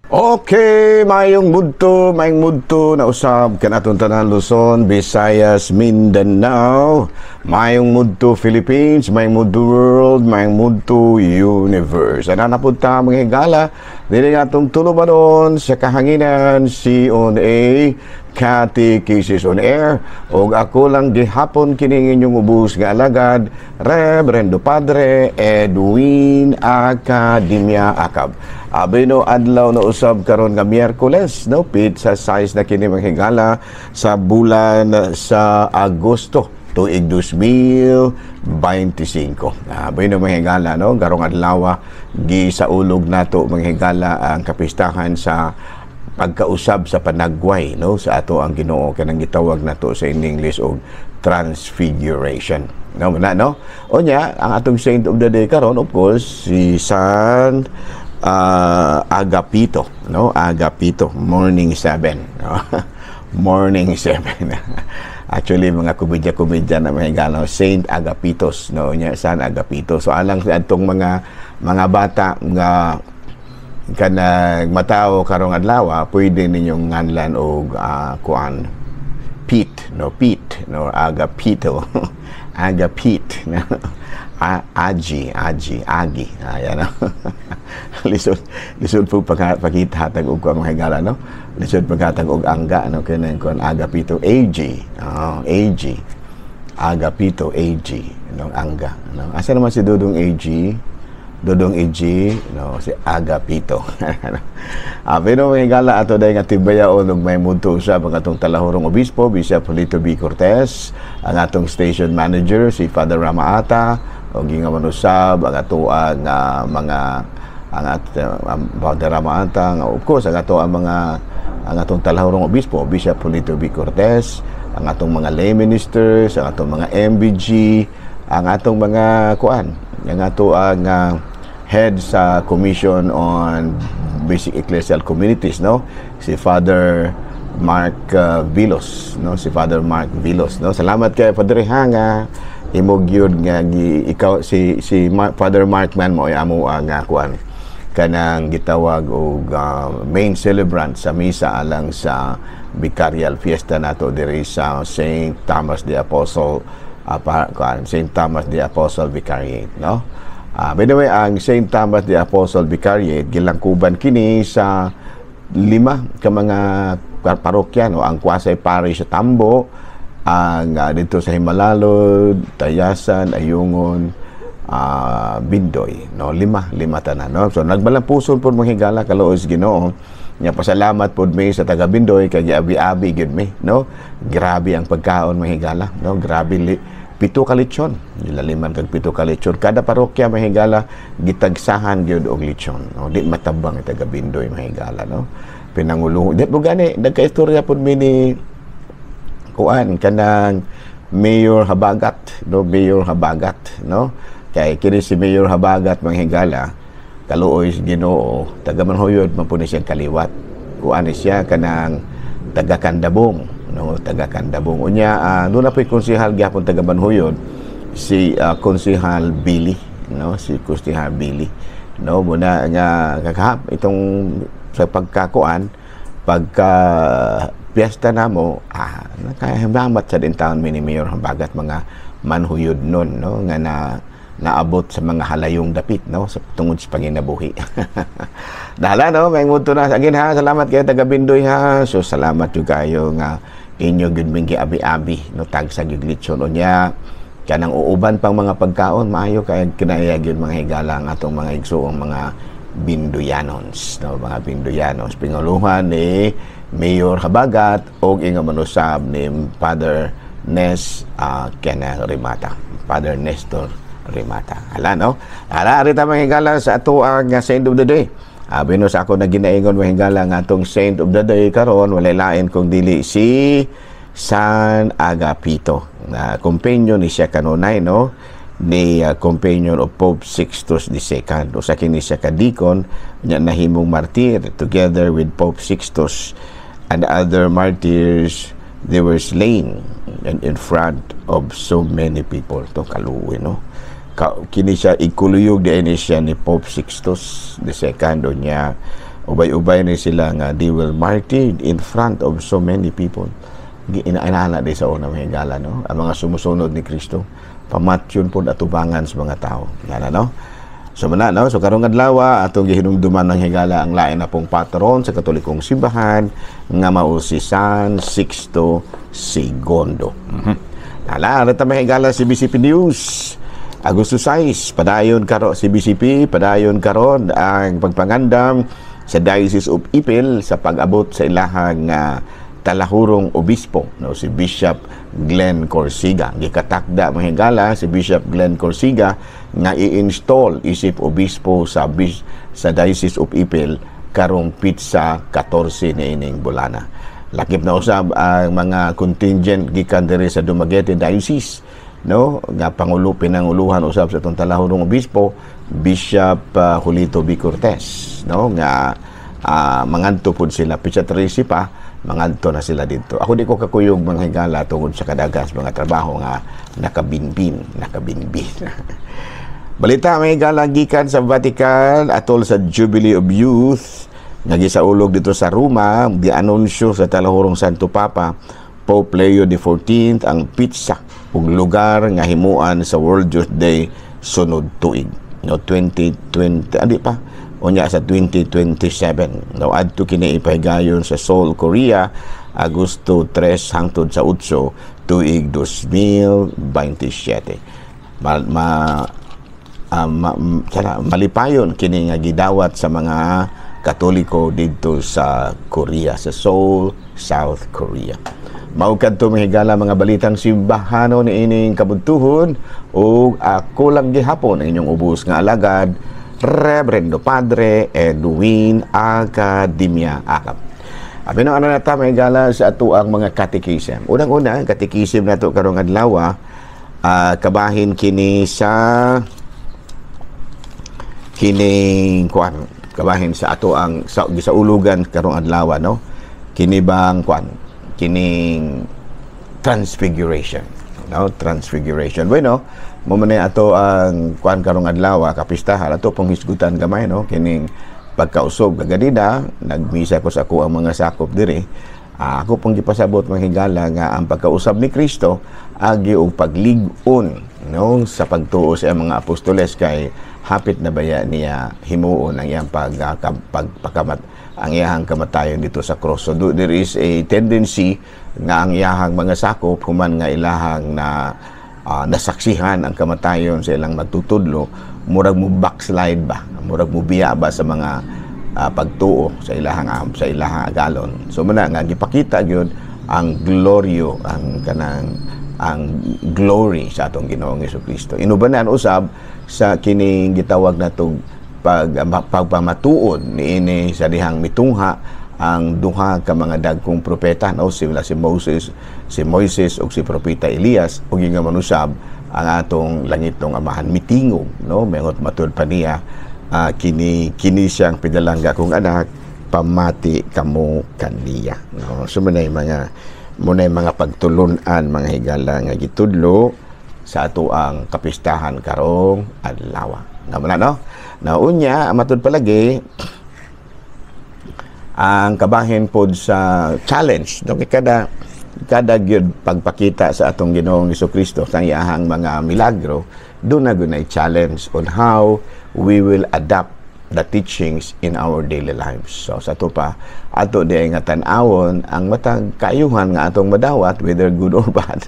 Okay, maayong mudto na usab kanatong tanan, Luzon, Visayas, Mindanao, maayong mudto Philippines, maayong mudto world, maayong mudto universe. Ana na pud ta, mga higala, dili nga atong tulubanon sa kahanginan, si on a Catechesis on Air, og ako lang gihapon kining inyong ubos nga alagad, Reverendo Padre Edwin Academia Acab. Abi no, adlaw na usab karon nga Miyerkules, no, petsa 6 na kini, mga higala, sa bulan sa Agosto, tuig 2025. Abi no, mga higala, no, karong adlaw gisaulog nato, mga higala, ang kapistahan sa pagkausab sa panagway, no, sa ato ang Ginoo, kanang gitawag nato sa in English og Transfiguration, no, na no. Unya ang atong saint of the day karon, of course, si San Agapito, no, Agapito, morning 7, no? Morning 7. Actually, mga komedya-komedya na, mga higala, Saint Agapitos, no, nya San Agapito. So alang sa atong mga bata nga kanang matawo karong adlaw, pwede ninyong nganlan og kuan, Pete, no, Pete, no, Agapito, Agapit, no? Agi, Agi, Agi, ayan, no? Lisod, lisod po pagkita hatag og kuan, mga higala, no, lisod paghatag og angga, no, kanang kuan, Agapito, AG, oh, AG, Agapito, AG, no, angga, no. Asa naman si Dudong AG? Dudong AG, no, si Agapito. Pero mga higala, ato dahil nga tibayaon og may mudto usab ang atong talahurong obispo, Bishop Julito B. Cortez, ang atong station manager, si Father Ramaata, og nga manusab ang ato ang mga ang at Father Ramaata, of course, ang ato ang mga ang atong talahurong obispo, Bishop Julito B. Cortez, ang atong mga lay ministers, ang atong mga MBG, ang atong mga kuan, ang ato ang head sa Commission on Basic Ecclesial Communities, no, si Father Mark Vilos, no, si Father Mark Vilos, no. Salamat kay Padre Hanga imo gyud nga ikaw si Father Mark man mo amo ang kuan, kanang gitawag og main celebrant sa misa alang sa Vicarial Fiesta nato diri sa St. Thomas the Apostle kuan, St. Thomas the Apostle Vicariate, no. By the way, ang St. Thomas the Apostle Vicariate gilangkuban kini sa lima ka mga parokya, no, ang quasi parish sa Tambo, ang dito sa Jimalalud, Tayasan, Ayungon, Bindoy, no, lima, lima tanan, no. So nagbalampuson pod, mga higala, kaluoy Ginoo. Nya pasalamat pod mi sa taga Bindoy kay giabi-abi gyud mi, no. Grabe ang pagkaon, mga higala, no, grabe pito ka lechon, gilaliman kag 7 ka lechon kada parokya, mga higala, gitagsahan gyud og lechon, no. Di matabang ang taga Bindoy, mga higala, no. Pinangulo di po gani, nagkaistorya pod mi ni kuan, kanang Mayor Habagat, no, Mayor Habagat, no, kay kini si Mayor Habagat, mga higala, kaluoy sa Ginoo, taga Manhuyod man po ni siyang kaliwat. Kuan ni siya, kanang taga Kandabong, no, taga Kandabong. Unya doon na po'y konsehal gyapon taga Manhuyod, si Konsehal Billy, no, si Konsehal Billy, no. Muna nga kakahap itong sa pagkakuan, pagka piyesta namo, nakahimamat sa din taon mi ni Mayor Habagat, mga Manhuyod nun, no, nga na naabot sa mga halayong dapit, no, sa tungod sa panginabuhi. Dahala, no, may mudto na again ha. Salamat kayo, taga Bindoy, ha. So salamat jud kayo nga inyo gyud ming giabi-abi, no, tagsa gyud lechon. Unya kanang uuban pang mga pagkaon, maayo kay kinaya gyud, mga higala, ang atong mga igsuong mga Bindoyanons, no, mga Bindoyanos, pinguluhan ni Mayor Habagat og inga manusab ni Father Nes Kena Rimata, Father Nestor Rimata. Hala, no? Hala, arita, mga higala, sa ato ang saint of the day. Abi no, sa ako na ginaingon, mga higala, nga atong saint of the day karon walay lain kung dili si San Agapito. Na companion ni siya kanunay, no, ni companion of Pope Sixtus II. Usa kini siya ka deacon nya nahimong martir together with Pope Sixtus and other martyrs. They were slain and in front of so many people. To kaluoy, no, kini siya ikuluyog di ni siya ni Pope Sixtus II. Niya Ubay-ubay ni sila nga they were martyred in front of so many people. Inaana di sa una, mga higala, no? Ang mga sumusunod ni Kristo, pamatyon pod atubangan sa mga tao. Ngana, no? So mana, no? So karong adlaw, atong gihinumduman ng higala ang lain na pong patron sa Katolikong Simbahan nga mao si San Sixto Segundo. Hala, ta mga higala, CBCP News. Agosto 6, padayon karon CBCP, padayon karon ang pagpangandam sa Diocese of Ipil sa pag-abot sa ilahang talahurong obispo, no, si Bishop Glenn Corsiga. Gikatakda, mga higala, si Bishop Glenn Corsiga nga i-install isip obispo sa Diocese of Ipil karong petsa 14 niining bulana. Lakip na usab ang mga contingent gikan diri sa Dumaguete Diocese, no, nga pangulo pinanguluhan usab sa atong talahurong obispo, Bishop Julito B. Cortez, no, nga mangadto pud sila petsa 13 pa, mangadto na sila dito. Ako di ko kakuyog, mga higala, tungod sa kadagas mga trabaho nga nakabinbin, nakabinbin. Balita, mga higala, gikan sa Vatican atol sa Jubilee of Youth nga gisaulog dito sa Roma, gianunsyo sa talahurong Santo Papa, Pope Leo XIV, ang petsa ug lugar nga himuan sa World Youth Day sunod tuig, no, 2020 andi pa unya sa 2027, no. Adto kini ipahigayon sa Seoul, Korea, Agosto 3 hangtod sa 8 tuig 2027. Ma, ma, ma, sana, malipayon kini nga gidawat sa mga Katoliko didto sa Korea, sa Seoul, South Korea. Mao kadto, mga higala, mga balitang simbahano ni ining kabuntuhon ug ako lang gihapon ang inyong ubos nga alagad, Reverendo Padre Edwin Academia Akap. Abi no, ano na ta, mga higala, sa ato ang mga katikism. Unang-una, ang katikism nato karong adlaw, kabahin kini sa kining kuan, kabahin sa ato ang sa gisaulugan karong adlaw, no, kini bang kuan, kining Transfiguration, no? Transfiguration, bueno, mo man ato ang kuan karong adlaw, kapistahan, ato pong hisgutan gamay, no, kining pagkausog. Kaganina nagmisa ko sa ako ang mga sakop diri. Ako pong gipasabot, mga higala, nga ang pagkausab ni Kristo agi og paglig-on, no, sa pagtuo sa mga apostoles kay hapit na baya niya himuon ang iyang pagpakamat ang iyang kamatayon dito sa cross. So there is a tendency nga ang iyahang mga sakop, human nga ilahang na nasaksihan ang kamatayon sa ilang magtutudlo, murag mo backslide ba, murag mo biya ba sa mga pagtuo sa ilahang agalon. So muna nga gipakita gyud ang gloryo, ang kanang ang glory sa atong Ginoong Kristo. Inubanan usab sa kining gitawag natong pagpamatuod niini sa dihang mitungha ang duha ka mga dagkong propeta, no, sila si Moises ug si propeta Elias, ug nga manusab ang atong langitnong Amahan mitingog, no, mengot matud pa niya, kini kini siyang pinalangga kong anak, pamati kamo kaniya, no. So munay mga pagtulunan, mga higala, nga gitudlo sa ato ang kapistahan karong adlaw. Naman, no? Naunya, matud palagi ang kabahin pod sa challenge, no, kay kada kada gyud pagpakita sa atong Ginoong Kristo sa iyahang mga milagro, doon na gyud challenge on how we will adapt the teachings in our daily lives. So sa ato pa, ato di nga tan-awon ang matag kaayuhan nga atong madawat, whether good or bad.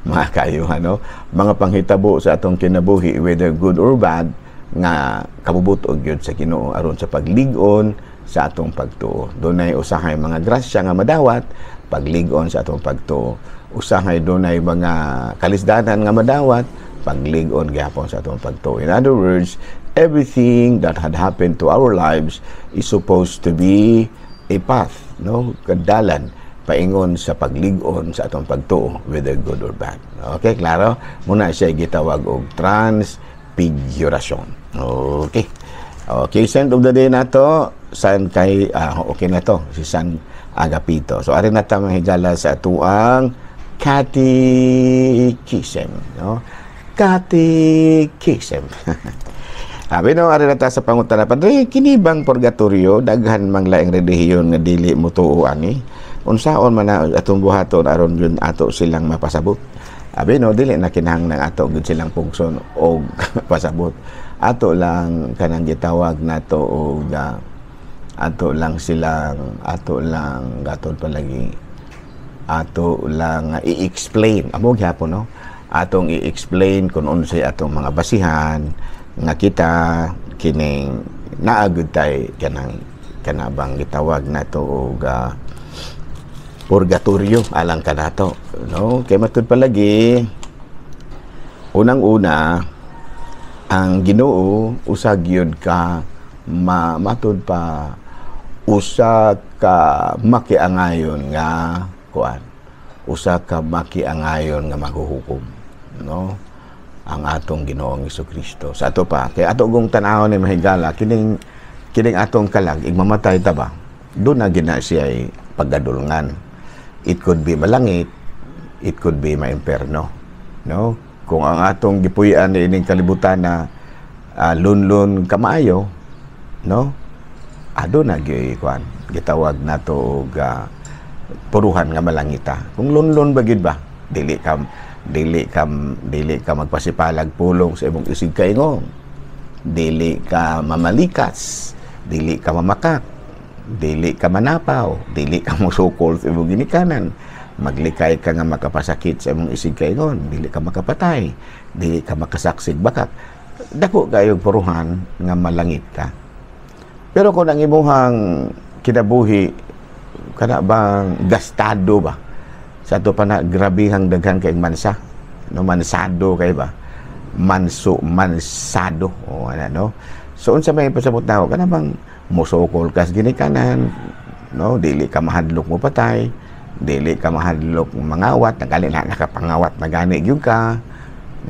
Mga kaayuhan, no, mga panghitabo sa atong kinabuhi, whether good or bad, nga kabubut-og gyud sa Ginoo aron sa paglig-on sa atong pagtuo. Dunay usahay mga grasya nga madawat, paglig-on sa atong pagtuo. Usahay dunay mga kalisdanan nga madawat, paglig-on gihapon sa atong pagtuo. In other words, everything that had happened to our lives is supposed to be a path, no? Kadalan paingon sa paglig-on sa atong pagtuo, whether good or bad. Okay, klaro? Muna siya gitawag og transfiguration. Okay. Okay, saint of the day nato, San kay okay na to, si San Agapito. So ari na ta, mga higala, sa atuang catechism, no? Catechism. Abi no, ari na ta sa pangutana, "Padre, kini bang purgatorio, daghan mang laing relihiyon nga dili motuo ani. Unsaon man na atong buhaton aron yun ato silang mapasabot?" Abi no, dili na kinahanglan ato gyud silang pugson og pasabot. Ato lang kanang gitawag nato og ato lang silang, ato lang gatod palagi, ato lang i-explain amo gyapon, no, atong i-explain kung unsay atong mga basihan nga kita kining naagud tay kanang kanabang gitawag nato og purgatorio alang kanato, no? Kay matud palagi, unang-una, ang Ginoo usa gyud ka matud pa usa ka makiangayon nga kuan, usa ka makiangayon nga maghuhukom, no, ang atong Ginoong Kristo. Sa ato pa kay ato gong tan-awon ni mahigala, kining kining atong kalag, igmamatay ta ba, doon na gina siya paggadulngan. It could be malangit, it could be maimperno, no? Kung ang atong gipuy-an ining kalibutan na lunlun kamaayo, no, ado na gyud kuan, gitawag nato og puruhan nga malangita. Kung lunlun ba gyud ba, dili ka magpasipalag pulong sa imong isig kaingon, dili ka mamalikas, dili ka mamakak, dili ka manapaw, dili ka mosukol sa imong ginikanan, maglikay ka nga makapasakit sa imong isig kaingon, dili ka makapatay, dili ka makasaksig bakak, dako kayong puruhan nga malangit ka. Pero kung ang imuhang kinabuhi kana bang gastado ba, sa ato pa na grabihang daghan kay mansa, no, mansado kay ba, manso, mansado o ano, no? So unsa may pasabot na kana bang mosukol kas ginikanan, no, dili ka mahadlok mo patay, dili ka mahadlok mangawat, gani na nakapangawat na gani gyud ka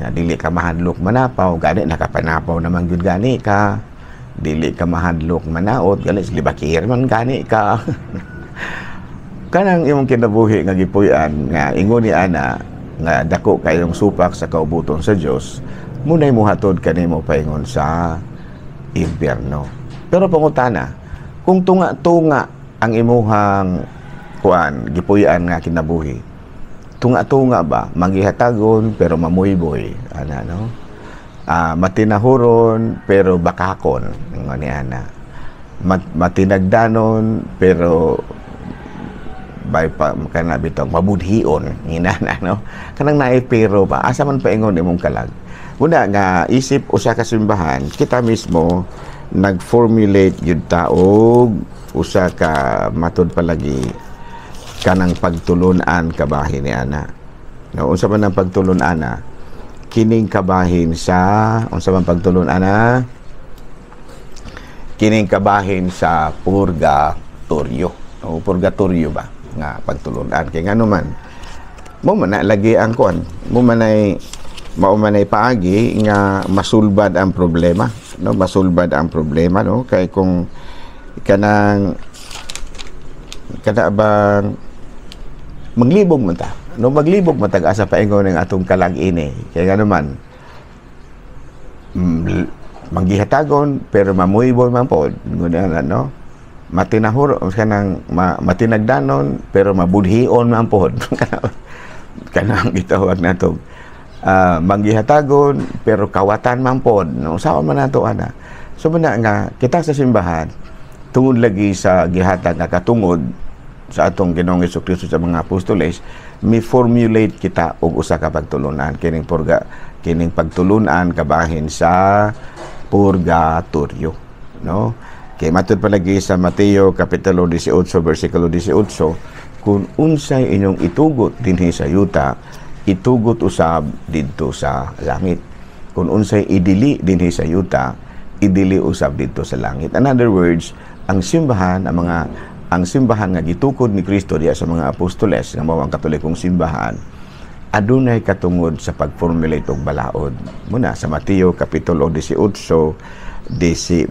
na, dili ka mahadlok manapaw, gani nakapanapaw naman gyud gani ka, dili ka mahadlok manaot, gani libakir man gani ka, kanang imong kinabuhi nga gipuy-an nga ingon ni ana nga dako kayong supak sa kaubuton sa Dios, munay muhatod kanimo paingon sa impyerno. Pero pangutana, kung tunga-tunga ang imuhang kuan, gipuy-an nga kinabuhi, tunga-tunga ba, manggihatagon pero mamuyboy ana, no, matinahuron pero bakakon, ingon ni ana, matinagdanon pero bay pa kana bitong mabudhion inana, no, kanang naay pero ba, asa man paingon imong kalag? Una nga isip usa ka simbahan, kita mismo nag-formulate gyud ta og usa ka matud palagi kanang pagtulun-an kabahin ni ana, no? Unsa man ang pagtulun-an na kining kabahin sa, unsa man pagtulun-an na kining kabahin sa purgatorio o purgatorio ba nga pagtulun-an? Kay ngano man, mo man na lagi ang kuan, mo man ay mao man ay paagi nga masulbad ang problema, no, masulbad ang problema, no? Kay kung kanang kada bang maglibog man ta, no, maglibog man tag asa paingon ng atong kalag ini, kay ngano man manggihatagon pero mamuyboy man pod ngunyan, no, matinahur kanang matinagdanon pero mabudhion man pod, kanang gitawag nato manggihatagon pero kawatan man pod, no? Saon man nato ana? So muna nga kita sa simbahan, tungod lagi sa gihatag nga katungod sa atong Ginoong Kristo sa mga apostoles, mi formulate kita og usa ka pagtulunan kining purga, kining pagtulunan kabahin sa purgatorio, no? Kay matud palagi sa Mateo kapitulo 18 bersikulo 18, kung unsay inyong itugot dinhi sa yuta, itugot usab didto sa langit. Kung unsay idili dinhi sa yuta, idili usab didto sa langit. In other words, ang simbahan, ang mga ang simbahan nga gitukod ni Kristo diya sa mga apostoles nga mao ang Katolikong simbahan, adunay katungod sa pag-formulate og balaod. Muna sa Mateo kapitulo 18, 18,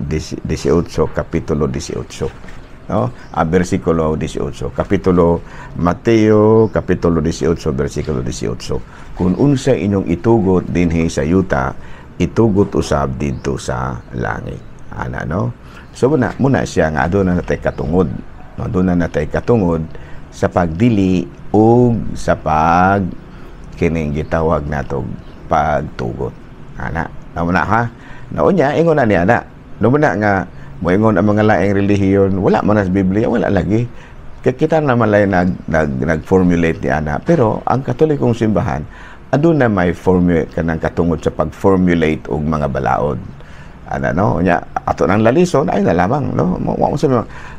kapitulo 18, no, a bersikulo 18, kapitulo Mateo kapitulo 18 bersikulo 18, kung unsa inyong itugot dinhi sa yuta. itugot usab didto sa langit, ana, no? So muna muna siya nga aduna natay katungod, no? Aduna natay katungod sa pagdili ug sa pag kining gitawag nato pagtugot, ana. Amo na, ha. Naunya ingon na niya na, no, muna nga moingon ang mga laing relihiyon, wala man sa Biblia. Wala lagi, kay kita naman lay nag nag nag-formulate ni ana. Pero ang Katolikong simbahan, aduna may formulate kanang katungod sa pag-formulate og mga balaod, ana, no? Nya ato nang lalison ay na lamang, no? Unsa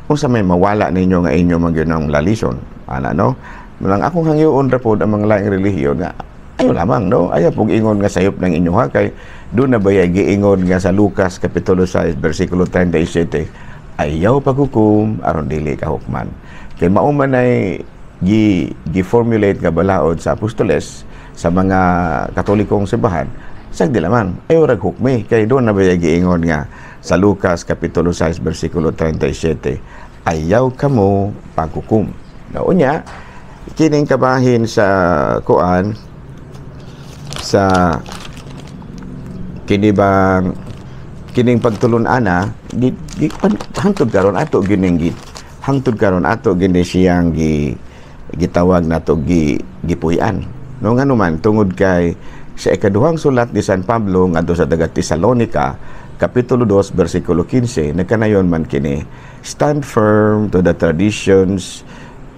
unsa may mawala ninyo nga inyo man gyud ang lalison, ana, no? Mulang akong hangyoon ra pod ang mga laing relihiyon nga ayo lamang, no? Ayaw pug ingon nga sayop ng inyo, ha, kay doon na ba giingon nga sa Lucas kapitulo 6 bersikulo 37, ayaw paghukom aron dili ka hukman. Kay mao man ay gi gi-formulate nga balaod sa apostoles, sa mga Katolikong simbahan. Sagdi lamang, ayaw rag hukmi, kay doon na ba giingon nga sa Lucas kapitulo 6 bersikulo 37, ayaw kamo paghukom, no? Unya kining kabahin sa kuan, sa kini bang kining pagtulun-ana, gi, gi, hangtod karon ato gining gi hangtod karon ato gini siyang gi gitawag nato gi gipuy-an, no? Ngano man, tungod kay sa ikaduhang sulat ni San Pablo ngadto sa taga Tesalonica, kapitulo 2 bersikulo 15, nagkanayon man kini: "Stand firm to the traditions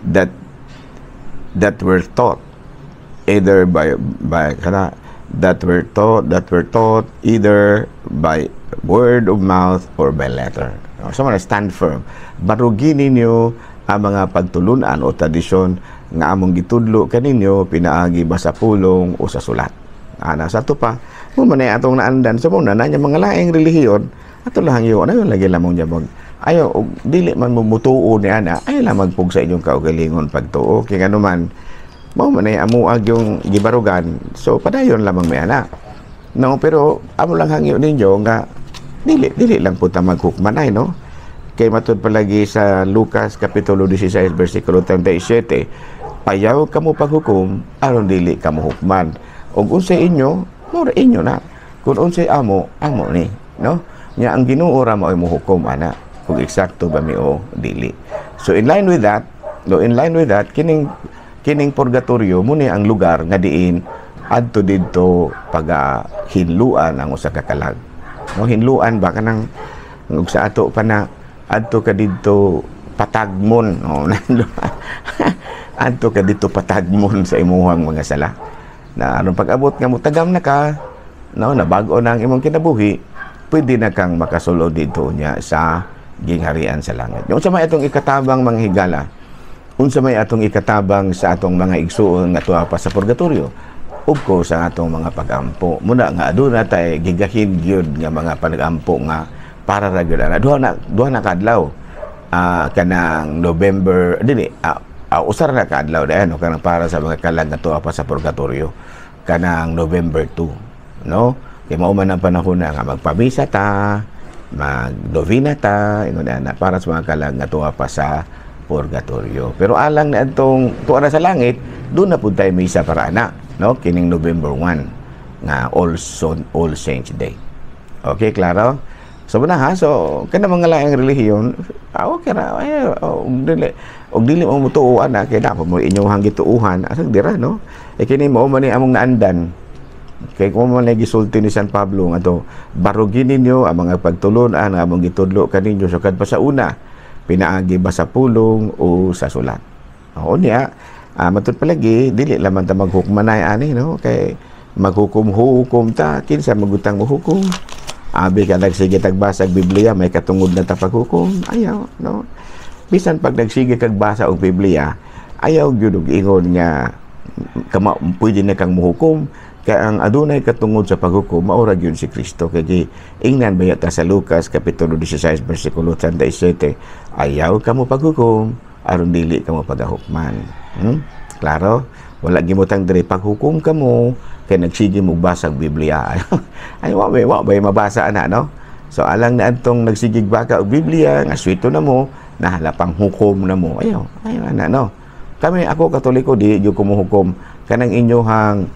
that were taught either by kana that were taught either by word of mouth or by letter." So man, stand firm. Barugin ninyo ang mga pagtulunan o tradisyon nga among gitudlo kaninyo pinaagi ba sa pulong o sa sulat. Ana sa ato pa, mo man ay atong naandan sa so, na niya mga laing relihiyon, ato lang yun, ano lagi lamang niya mag ayo og dili man mo mutuo ni ana, ay lang magpug sa inyong kaugalingon pagtuo, kay ngano man mao man ay amuag yung gibarugan. So padayon lamang may ana, no? Pero amo lang hangyo ninyo nga dili dili lang po ta maghukmanay, no? Kay matud palagi sa Lucas kapitulo 16 bersikulo 37, ayaw kamo paghukom aron dili kamo hukman. Ug unsay inyo, mura inyo na. Kung unsay amo, amo ni, no? Nya ang Ginoo ra mao'y mohukom ana kung eksakto ba mi o dili. So in line with that, no, in line with that, kining kining purgatorio mo ni ang lugar nga diin adto didto paga hinluan ang usa ka kalag, no? Hinluan ba, kanang ug sa ato pa na adto ka didto patagmon, no? Adto ka didto patagmon sa imuhang mga sala na aron pag-abot nga mutagam na ka, no, na bag-o na ang imong kinabuhi, pwede na kang makasulod didto niya sa gingharian sa langit. Yung sa may atong ikatabang, mga higala, unsa may atong ikatabang sa atong mga igsuon nga tuwa pa sa purgatorio? Of course, ang atong mga pagampo. Muna nga aduna tay gigahin gyud nga mga panagampo nga para ra gyud ana. Duha na kaadlaw. Kanang November dili usar na kaadlaw dayon, no, kanang para sa mga kalag nga tuwa pa sa purgatorio, kanang November 2, no? Kay mao man ang panahon na nga magpamisa ta, magnovena ta, ingon ana, para sa mga kalag nga tuwa pa sa purgatorio. Pero alang na atong tuwa na sa langit, doon na pud tayo misa para ana, no? Kining November 1 nga All Saints Day. Okay, klaro? So na ha, so kana mga laing relihiyon, okay ra, ay, og dili og dili mo mutuo ana, kay dapat mo inyong gituuhan asag dira, no? E kini mao man ni among naandan. Kay kung man gisulti ni San Pablo nga to, barugin ninyo ang mga pagtulon-an nga among gitudlo kaninyo sukad pa sa una, pinaagi ba sa pulong o sa sulat. Oo niya, matud palagi, dili lamang ta maghukmanay ani, no? Kay maghukom-hukom ta, kinsa magutang mohukom? Abi ka nagsige tagbasa og Biblia, may katungod na ta paghukom. Ayaw, no? Bisan pag nagsige kag basa og Biblia, ayaw gyud og ingon nga kama pwede na kang mohukom, kay ang adunay katungod sa paghukom mao ra gyud si Kristo. Kay gi ingnan ba ta sa Lucas kapitulo 16 bersikulo 37, ayaw kamo paghukom aron dili kamo pagahukman. Klaro? Wala gimutang diri paghukom kamo kay nagsige mo basa og Biblia. Ay, wa ba mabasa ana, no? So alang na adtong nagsigig baka og Biblia nga swito na mo, nahala pang hukom na mo. Ayaw, ayaw ana, no? Kami, ako Katoliko, di gyud ko mohukom kanang inyohang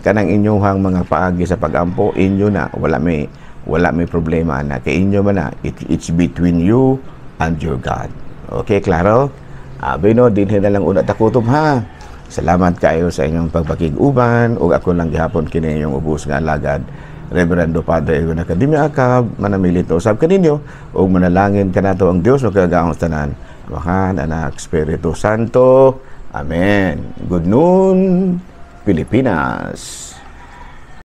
Kanang inyong mga paagi sa pagampo, inyo na, wala may problema na kay inyo man na. It's between you and your God. Okay, klaro? Abi no, dinhi na lang una takutob ha. Salamat kayo sa inyong pagpakig-uban ug ako lang gihapon kini inyong ubos nga alagad, Reverendo Padre Edwin Academia Acab, manamilito usab kaninyo ug manalangin kanato ang Dios makagagahom sa tanan, Amahan, Anak, Espiritu Santo. Amen. Good noon, Pilipinas.